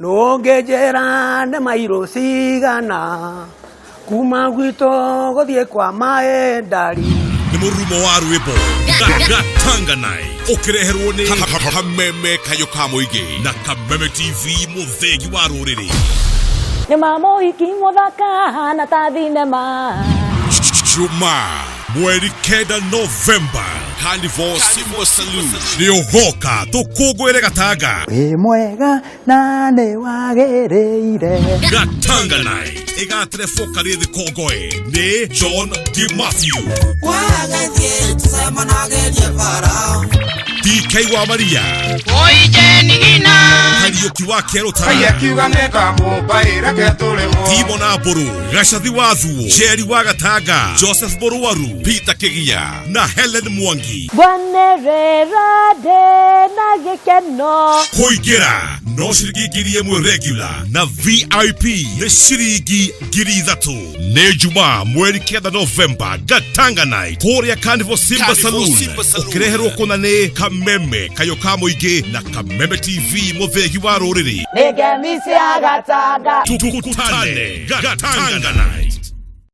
Nũngĩnjĩra nĩ mairũ cigana kuma gwitũ gũthiĩ kwa maendari. Nĩ mũrurumo wa rwĩmbo Gatanganai ũkĩreherwo nĩ Kameme Kayũ ka Mũingĩ na Kameme TV, mũthĩgi wa rũrĩrĩ. Nĩ ma mũhiki mũthaka na ta thinema. Juma mweri 9 Novemba, Carnival Simba Saloon nĩ ũgoka tũkũngũĩre Gatanga. Wĩ mwega na nĩ wagĩrĩire. Gatanga Night ĩgatereboka rĩthĩ kongoe nĩ John D Matthew, Wagathiĩ tũcemanagĩrie bara. DK wa Maria, Kariũki wa Kĩerũtara, Akiuga nĩngamũmba reke tũrĩmwo. Timo na Mbũrũ, Gacathi wa Thuo, Jerry wa Gatanga, Joseph Mũrwaru, Peter Kĩgia na Helen Mwangi. Ngwanerera ndĩ na gĩkeno. Kũingĩra no ciringi 1000 regular na VIP nĩ ciringi 3000. Nĩ Jumaa mweri 9 Novemba, Gatanga Night kũrĩa Carnival Simba Carnival Saloon, Simba Saloon. Ũkĩreherwo kũna nĩ Kameme Kayũ ka Mũingĩ na Kameme TV, mũthĩgi wa rũrĩrĩ. Nĩ ngemi cia Gatanga. Tukutane Gatanga Night.